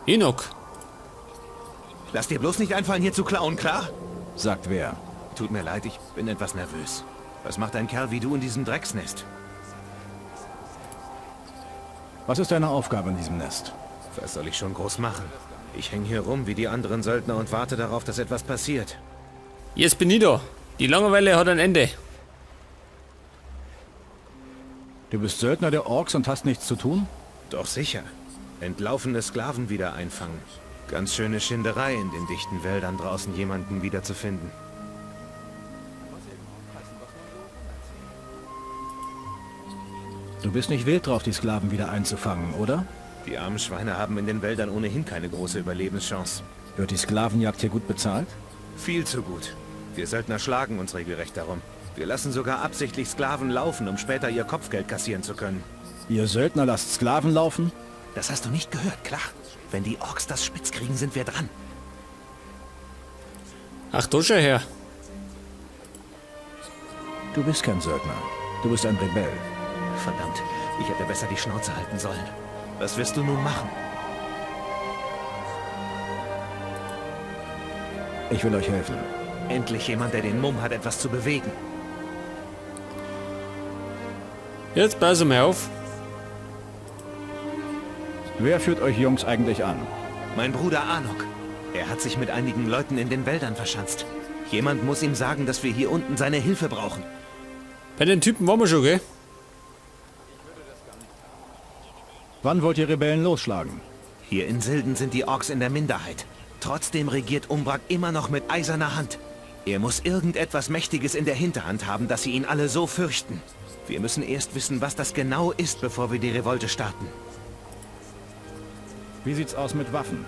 Enoch. Lass dir bloß nicht einfallen, hier zu klauen, klar? Sagt wer? Tut mir leid, ich bin etwas nervös. Was macht ein Kerl wie du in diesem Drecksnest? Was ist deine Aufgabe in diesem Nest? Was soll ich schon groß machen? Ich hänge hier rum wie die anderen Söldner und warte darauf, dass etwas passiert. Jetzt bin ich da. Die Langeweile hat ein Ende. Du bist Söldner der Orks und hast nichts zu tun? Doch sicher. Entlaufene Sklaven wieder einfangen. Ganz schöne Schinderei, in den dichten Wäldern draußen jemanden wiederzufinden. Du bist nicht wild drauf, die Sklaven wieder einzufangen, oder? Die armen Schweine haben in den Wäldern ohnehin keine große Überlebenschance. Wird die Sklavenjagd hier gut bezahlt? Viel zu gut. Wir Söldner schlagen uns regelrecht darum. Wir lassen sogar absichtlich Sklaven laufen, um später ihr Kopfgeld kassieren zu können. Ihr Söldner lasst Sklaven laufen? Das hast du nicht gehört, klar? Wenn die Orks das spitz kriegen, sind wir dran. Ach, da schau her. Du bist kein Söldner. Du bist ein Rebell. Verdammt, ich hätte besser die Schnauze halten sollen. Was wirst du nun machen? Ich will euch helfen. Endlich jemand, der den Mumm hat, etwas zu bewegen. Jetzt pass mal auf. Wer führt euch Jungs eigentlich an? Mein Bruder Anok. Er hat sich mit einigen Leuten in den Wäldern verschanzt. Jemand muss ihm sagen, dass wir hier unten seine Hilfe brauchen. Bei den Typen waren wir schon, gell? Wann wollt ihr Rebellen losschlagen? Hier in Silden sind die Orks in der Minderheit. Trotzdem regiert Umbrak immer noch mit eiserner Hand. Er muss irgendetwas Mächtiges in der Hinterhand haben, dass sie ihn alle so fürchten. Wir müssen erst wissen, was das genau ist, bevor wir die Revolte starten. Wie sieht's aus mit Waffen?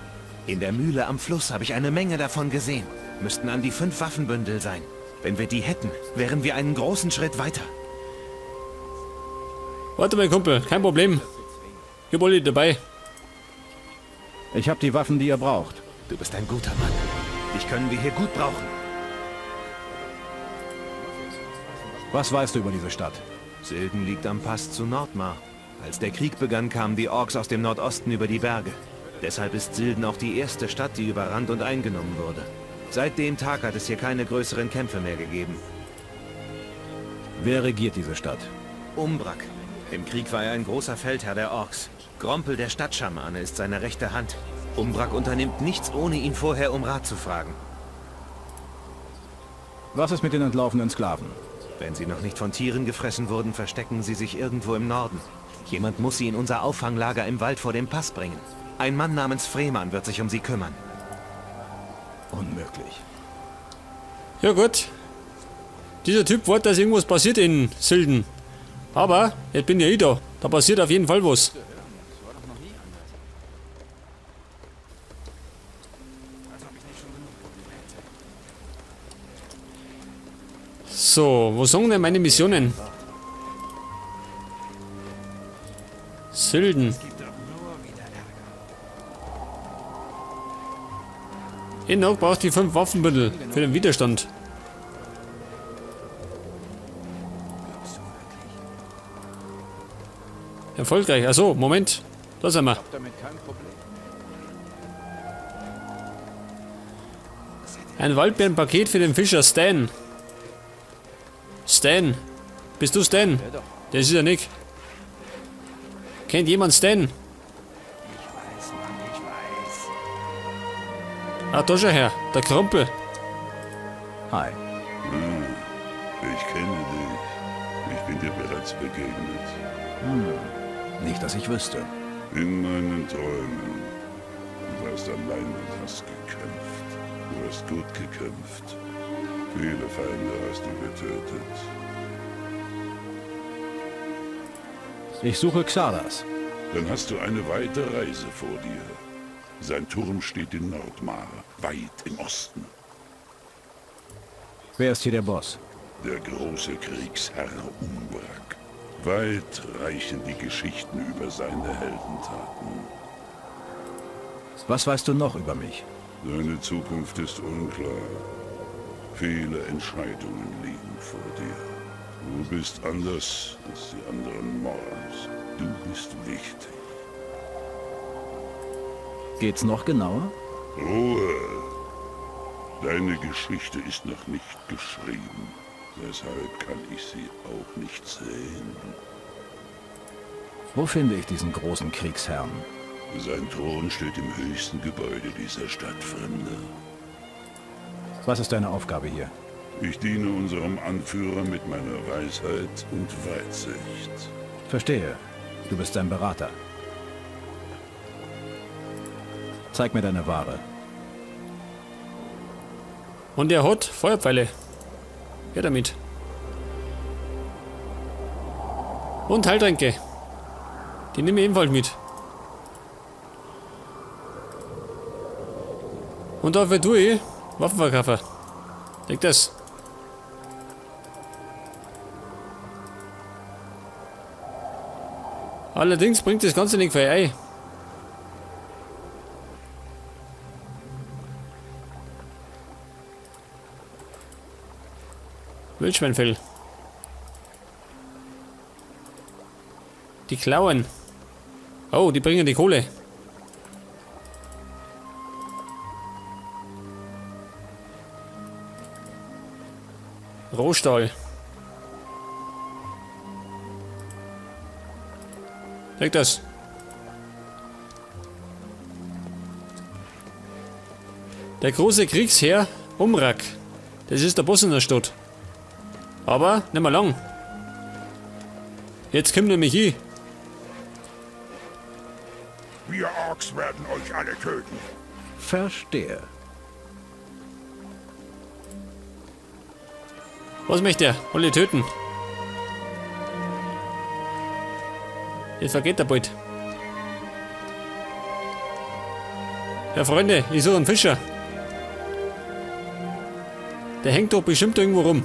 In der Mühle am Fluss habe ich eine Menge davon gesehen. Müssten an die 5 Waffenbündel sein. Wenn wir die hätten, wären wir einen großen Schritt weiter. Warte mal, Kumpel, kein Problem. Ich hab alle dabei. Ich habe die Waffen, die ihr braucht. Du bist ein guter Mann. Dich können wir hier gut brauchen. Was weißt du über diese Stadt? Silden liegt am Pass zu Nordmar. Als der Krieg begann, kamen die Orks aus dem Nordosten über die Berge. Deshalb ist Silden auch die erste Stadt, die überrannt und eingenommen wurde. Seit dem Tag hat es hier keine größeren Kämpfe mehr gegeben. Wer regiert diese Stadt? Umbrak. Im Krieg war er ein großer Feldherr der Orks. Grompel, der Stadtschamane, ist seine rechte Hand. Umbrak unternimmt nichts, ohne ihn vorher um Rat zu fragen. Was ist mit den entlaufenen Sklaven? Wenn sie noch nicht von Tieren gefressen wurden, verstecken sie sich irgendwo im Norden. Jemand muss sie in unser Auffanglager im Wald vor dem Pass bringen. Ein Mann namens Freeman wird sich um sie kümmern. Unmöglich. Ja gut. Dieser Typ wollte, dass irgendwas passiert in Silden. Aber jetzt bin ja ich da. Da passiert auf jeden Fall was. So, wo sind denn meine Missionen? Silden. Enoch braucht die 5 Waffenbündel für den Widerstand. Erfolgreich. Achso, Moment. Da sind wir. Ein Waldbeerenpaket für den Fischer Stan. Stan. Bist du Stan? Das ist ja Nick. Kennt jemand Stan? Ah, da schau her. Der Krümpel. Hi. Ich kenne dich. Ich bin dir bereits begegnet. Nicht, dass ich wüsste. In meinen Träumen. Du warst allein und hast gekämpft. Du hast gut gekämpft. Viele Feinde hast du getötet. Ich suche Xardas. Dann hast du eine weite Reise vor dir. Sein Turm steht in Nordmar, weit im Osten. Wer ist hier der Boss? Der große Kriegsherr Umbrak. Weit reichen die Geschichten über seine Heldentaten. Was weißt du noch über mich? Deine Zukunft ist unklar. Viele Entscheidungen liegen vor dir. Du bist anders als die anderen Morgs. Du bist wichtig. Geht's noch genauer? Ruhe! Deine Geschichte ist noch nicht geschrieben. Deshalb kann ich sie auch nicht sehen. Wo finde ich diesen großen Kriegsherrn? Sein Thron steht im höchsten Gebäude dieser Stadt, Fremder. Was ist deine Aufgabe hier? Ich diene unserem Anführer mit meiner Weisheit und Weitsicht. Verstehe. Du bist sein Berater. Zeig mir deine Ware. Und er hat Feuerpfeile. Ja, damit. Und Heiltränke. Die nehme ich ebenfalls mit. Und dafür tue ich Waffen verkaufen. Leg das. Allerdings bringt das Ganze nicht viel ein. Wildschweinfell. Die Klauen. Oh, die bringen die Kohle. Rohstahl. Take das. Der große Kriegsherr Umrak. Das ist der Boss in der Stadt. Aber nicht mehr lang. Jetzt kommt nämlich ich. Wir Orks werden euch alle töten. Verstehe. Was möchte er? Alle töten. Jetzt vergeht er bald. Ja, Freunde, ich suche einen Fischer. Der hängt doch bestimmt irgendwo rum.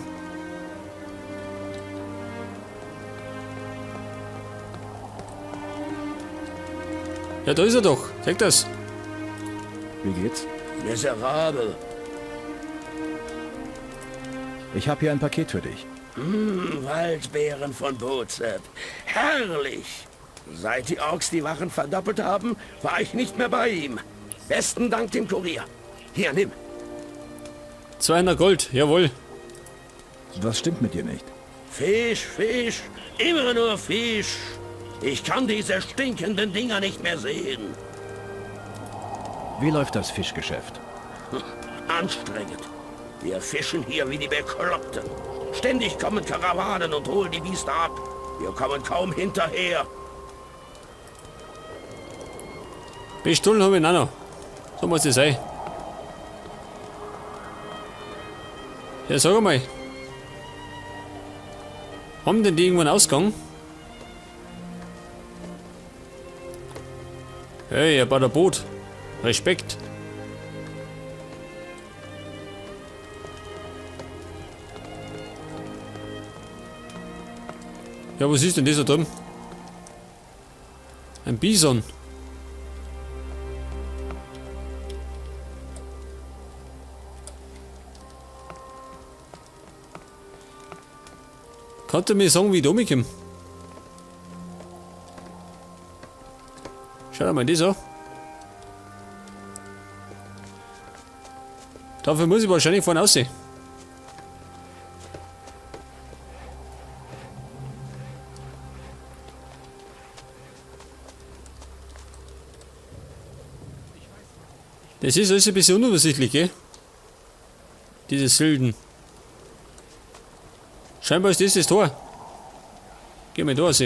Ja, da ist er doch. Zeig das. Wie geht's? Miserabel. Ich habe hier ein Paket für dich. Waldbeeren von Bozep. Herrlich. Seit die Orks die Wachen verdoppelt haben, war ich nicht mehr bei ihm. Besten Dank dem Kurier. Hier, nimm. 200 Gold, jawohl. Was stimmt mit dir nicht? Fisch, Fisch, immer nur Fisch. Ich kann diese stinkenden Dinger nicht mehr sehen. Wie läuft das Fischgeschäft? Anstrengend. Wir fischen hier wie die Bekloppten. Ständig kommen Karawanen und holen die Biester ab. Wir kommen kaum hinterher. Pistolen habe ich auch noch. So muss das sein. Ja, sag einmal. Haben denn die irgendwo einen Ausgang? Hey, er baut ein Boot. Respekt. Ja, was ist denn das da drüben? Ein Bison. Kannst du mir sagen, wie ich da rumkomme? Schau dir mal das an. Dafür muss ich wahrscheinlich vorne aussehen. Das ist alles ein bisschen unübersichtlich, gell? Diese Silden. Scheinbar ist das das Tor. Geh mal da raus.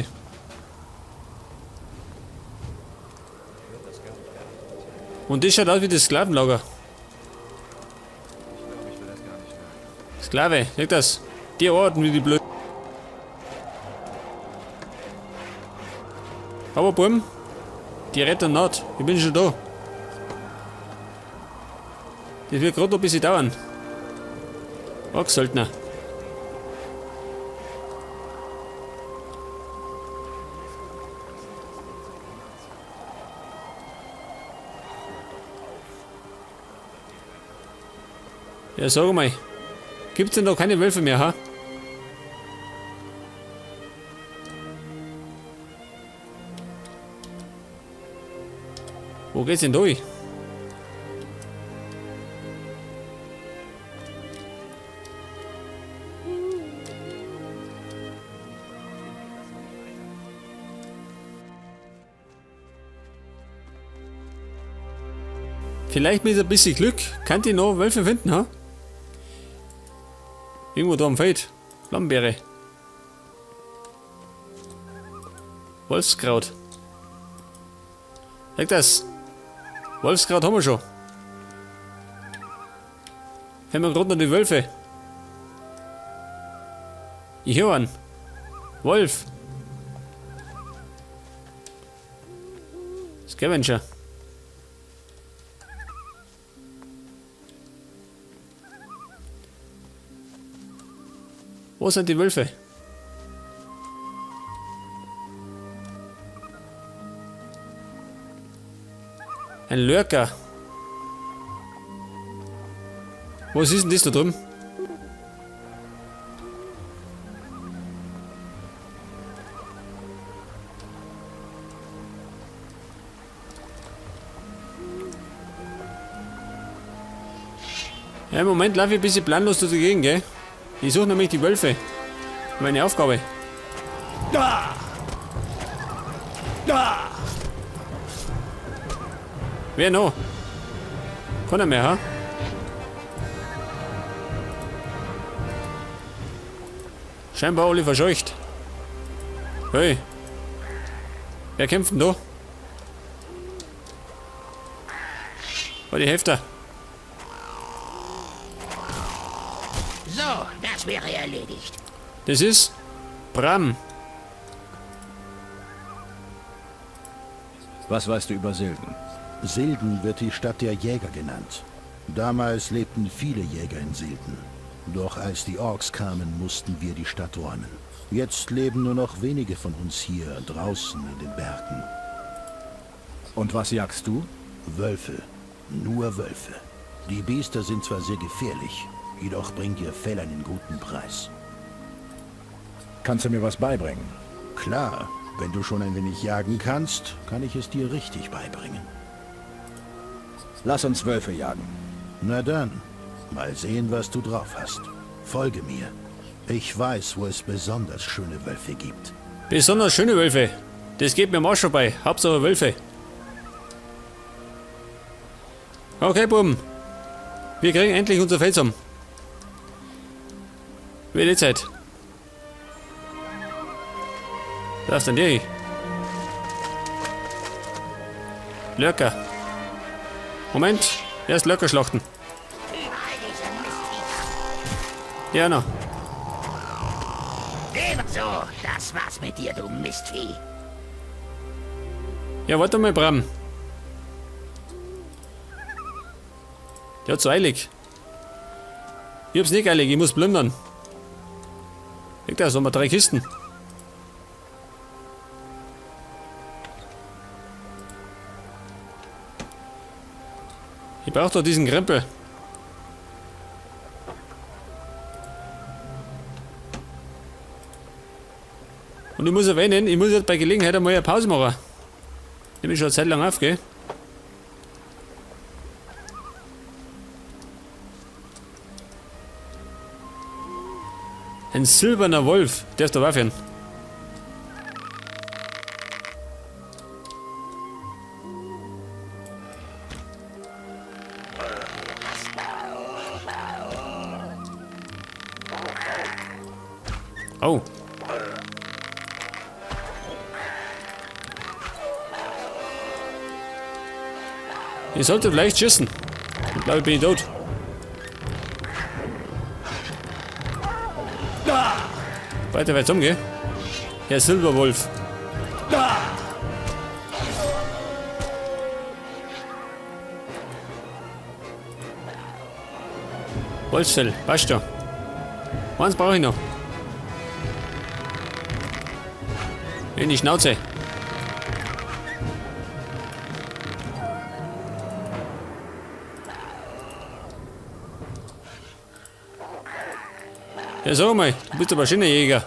Und das schaut aus wie das Sklavenlager. Sklave, sag das. Die Orden wie die blöd. Aber Buben, die retten nicht. Ich bin schon da. Das wird gerade noch ein bisschen dauern. Orksöldner. Ja, sag mal. Gibt's denn da keine Wölfe mehr, ha? Wo geht's denn durch? Vielleicht mit ein bisschen Glück kann ich noch Wölfe finden, ha? Irgendwo da am Feld. Flammenbeere. Wolfskraut. Sag das. Wolfskraut haben wir schon. Haben wir gerade noch die Wölfe. Ich höre einen. Wolf. Scavenger. Wo sind die Wölfe? Ein Lurker. Was ist denn das da drüben? Ja, im Moment laufe ich ein bisschen planlos durch die Gegend, gell? Ich suche nämlich die Wölfe. Meine Aufgabe. Wer noch? Keiner mehr, ha? Scheinbar alle verscheucht. Hey. Wer kämpft denn da? War die Hälfte. So, das wäre erledigt. Das ist Bram. Was weißt du über Silden? Silden wird die Stadt der Jäger genannt. Damals lebten viele Jäger in Silden. Doch als die Orks kamen, mussten wir die Stadt räumen. Jetzt leben nur noch wenige von uns hier draußen in den Bergen. Und was jagst du? Wölfe. Nur Wölfe. Die Biester sind zwar sehr gefährlich, jedoch bringt ihr Fell einen guten Preis. Kannst du mir was beibringen? Klar, wenn du schon ein wenig jagen kannst, kann ich es dir richtig beibringen. Lass uns Wölfe jagen. Na dann, mal sehen, was du drauf hast. Folge mir. Ich weiß, wo es besonders schöne Wölfe gibt. Besonders schöne Wölfe. Das geht mir am Arsch vorbei. Hauptsache Wölfe. Okay, Buben. Wir kriegen endlich unser Feld zusammen. Wird eh Zeit. Da ist denn der hier? Lurker. Moment. Erst Lurker schlachten. Ja, noch. So, das war's mit dir, du Mistvieh. Ja, warte mal, Bram. Der hat so eilig. Ich hab's nicht eilig, ich muss plündern. Liegt da, so haben wir 3 Kisten. Ich brauch doch diesen Krempel. Und ich muss erwähnen, ich muss jetzt bei Gelegenheit einmal eine Pause machen. Nehme ich schon eine Zeit lang auf, gell? Ein silberner Wolf, der ist der Waffe. Oh. Ich sollte vielleicht schießen. Ich glaube, ich bin tot. Weiter, weiter umgeh. Herr Silberwolf. Wolfsfell, passt schon. Eins brauche ich noch. In die Schnauze. Ja, sag mal, du bist aber schöner Jäger.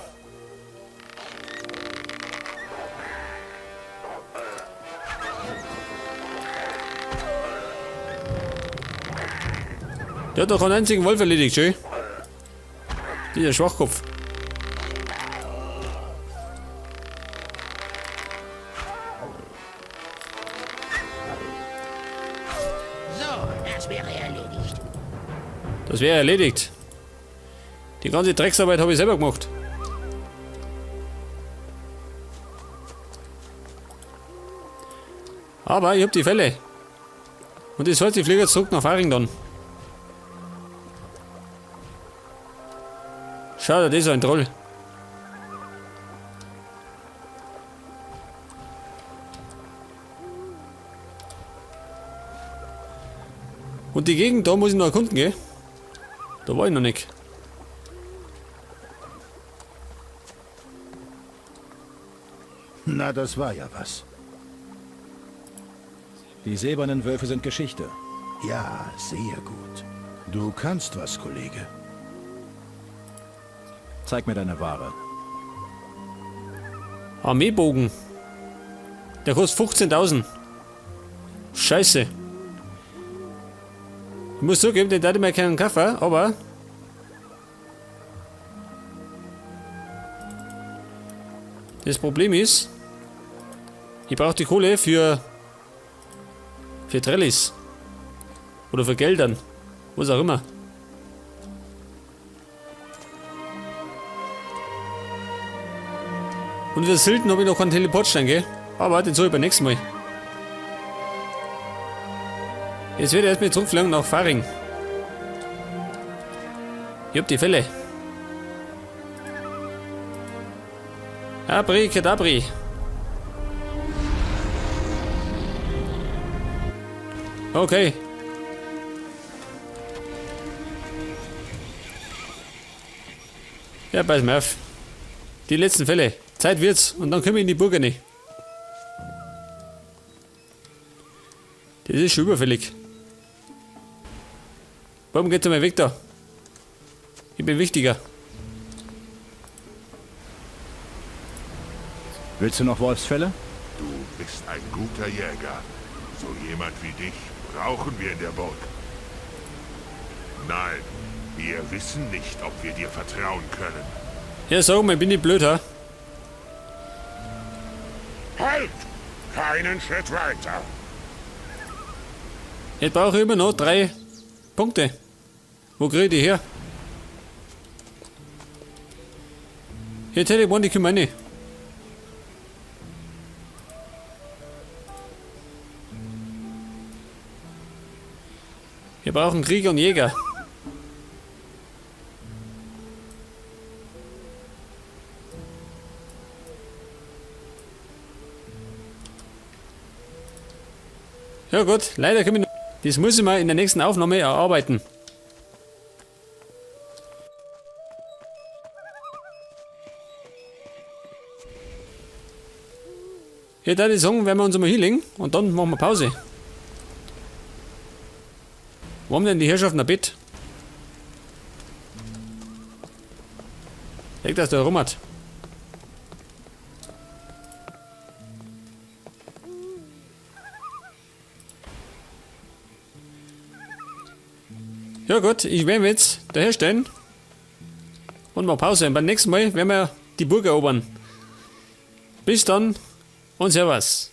Der hat doch einen einzigen Wolf erledigt, schön. Dieser Schwachkopf. So, Das wäre erledigt. Das wäre erledigt. Die ganze Drecksarbeit habe ich selber gemacht. Aber ich habe die Felle. Und das heißt, ich fliege jetzt zurück nach Faringdon. Schade, das ist ein Troll. Und die Gegend da muss ich noch erkunden, gell? Da war ich noch nicht. Na, das war ja was. Die silbernen Wölfe sind Geschichte. Ja, sehr gut. Du kannst was, Kollege. Zeig mir deine Ware. Armeebogen. Der kostet 15.000. Scheiße. Ich muss zugeben, den darf ich mir keinen kaufen, aber... Das Problem ist, ich brauche die Kohle für Trellis. Oder für Geldern. Was auch immer. Und für Silden habe ich noch keinen Teleportstein, gell? Aber den soll ich beim nächsten Mal. Jetzt werde ich erstmal zurückfliegen nach Faring. Ich hab die Fälle. Abri Kedabri. Okay. Ja, pass mal auf. Die letzten Fälle. Zeit wird's und dann können wir in die Burg rein. Das ist schon überfällig. Warum geht's einmal weg da? Ich bin wichtiger. Willst du noch Wolfsfälle? Du bist ein guter Jäger. So jemand wie dich brauchen wir in der Burg. Nein, wir wissen nicht, ob wir dir vertrauen können. Ja, sag mal, bin ich blöd, ha? Halt! Keinen Schritt weiter! Jetzt brauche ich immer noch 3 Punkte. Wo kriege ich die her? Jetzt hätte ich gewonnen, die können wir nicht. Wir brauchen Krieger und Jäger. Ja gut, leider können wir noch. Das muss ich mal in der nächsten Aufnahme erarbeiten. Hier, da die sagen, werden wir uns einmal hinlegen und dann machen wir Pause. Wo haben denn die Herrschaften ein Bett? Legt das da rum hat. Ja gut, ich werde jetzt daherstellen und mal Pause. Und beim nächsten Mal werden wir die Burg erobern. Bis dann und Servus.